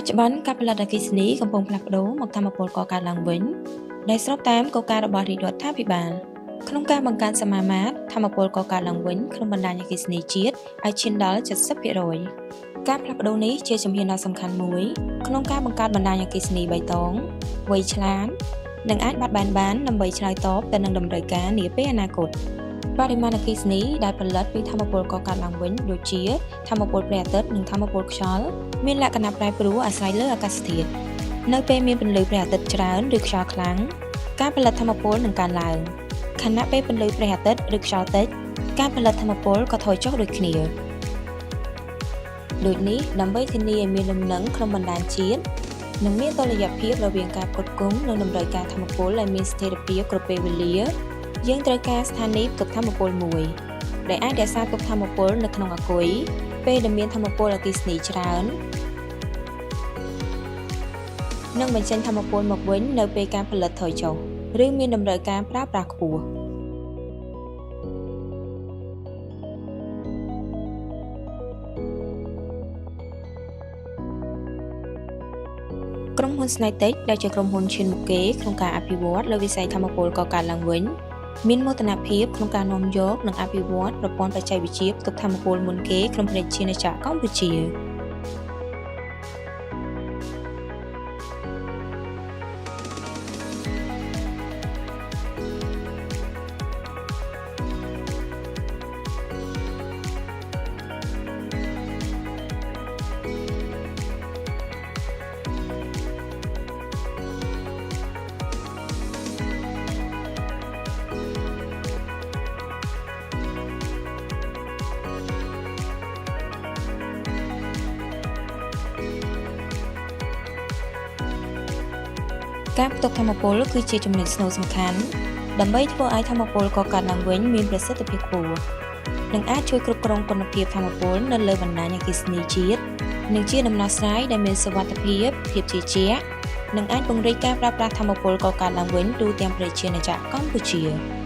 ច្ចុប្បន្នការផលិតអគ្គិសនីកំពុងផ្លាស់ប្ដូរមកថាមពលកកើតឡើងវិញដែលស្របតាមគោលការណ៍របស់រាជរដ្ឋាភិបាលក្នុងការបង្កើនសមាមាត្រថាមពលកកើតឡើងវិញក្នុងបណ្ដាញអគ្គិសនីជាតិឲ្យឈានដល់70%ការផ្លាស់ប្ដូរនេះជាជំហានដ៏សំខាន់មួយក្នុងការបង្កើតបណ្ដាញអគ្គិសនីបៃតងវៃឆ្លាតនិងអាចបត់បែនបានដើម្បីឆ្លើយតបទៅនឹងតម្រូវការនាពេលអនាគតបរិមាណអគ្គិសនីដែលផលិតពីថាមពលកកើតឡើងវិញដូចជាថាមពលព្រះអាទិត្យនិងថាមពលខ្យល់មានលក្ខណៈប្រែប្រួលអាស្រ័យលើអាកាសធាតុនៅពេលមានពន្លឺព្រះអាទិត្យច្រើនឬខ្យល់ខ្លាំងការផលិតថាមពលនឹងកើនឡើងខណៈពេលពន្លឺព្រះអាទិត្យឬខ្យល់តិចការផលិតថាមពលក៏ថយចុះដូចគ្នាដូចនេះដើម្បីធានាឲ្យមានលំនឹងក្នុងបណ្ដាញជាតិនិងមានតុល្យភាពរវាងការផ្គត់ផ្គង់និងតម្រូវការថាមពលឲ្យមានស្ថិរភាពគ្រប់ពេលវេលាយើងត្រូវការស្ថានីយ៍ផ្ទុកថាមពលមួយដែលអាចរក្សាទុកថាមពលនៅក្នុងអាគុយពេលដែលមានថាមពលអគ្គិសនីច្រើននិងបញ្ចេញថាមពលមកវិញនៅពេលការផលិតថយចុះឬមានតម្រូវការប្រើប្រាស់ខ្ពស់។ ក្រុមហ៊ុន Snaitech ដែលជាក្រុមហ៊ុនឈានមុខគេក្នុងការអភិវឌ្ឍលើវិស័យថាមពលកកើតឡើងវិញមានមោទនភាពក្នុងការនាំយកនិងអភិវឌ្ឍប្រព័ន្ធបច្ចេកវិទ្យាផ្ទុកថាមពលមុនគេក្នុងប្រជាណាចក្រកម្ពុជា។ ការផ្ទុកថាមពលគឺជាចំណុចស្នូលសំខាន់ដើម្បីធ្វើឲ្យថាមពលកកើតឡើងវិញមានប្រសិទ្ធភាពខ្ពស់និងអាចជួយគ្រប់គ្រងគុណភាពថាមពលនៅលើបណ្ដាញអគ្គិសនីជាតិនិងជាដំណោះស្រាយដែលមានសុវត្ថិភាពភាពជឿជាក់និងអាចពង្រីកការប្រើប្រាស់ថាមពលកកើតឡើងវិញទូទាំងប្រជាណាចក្រកម្ពុជា។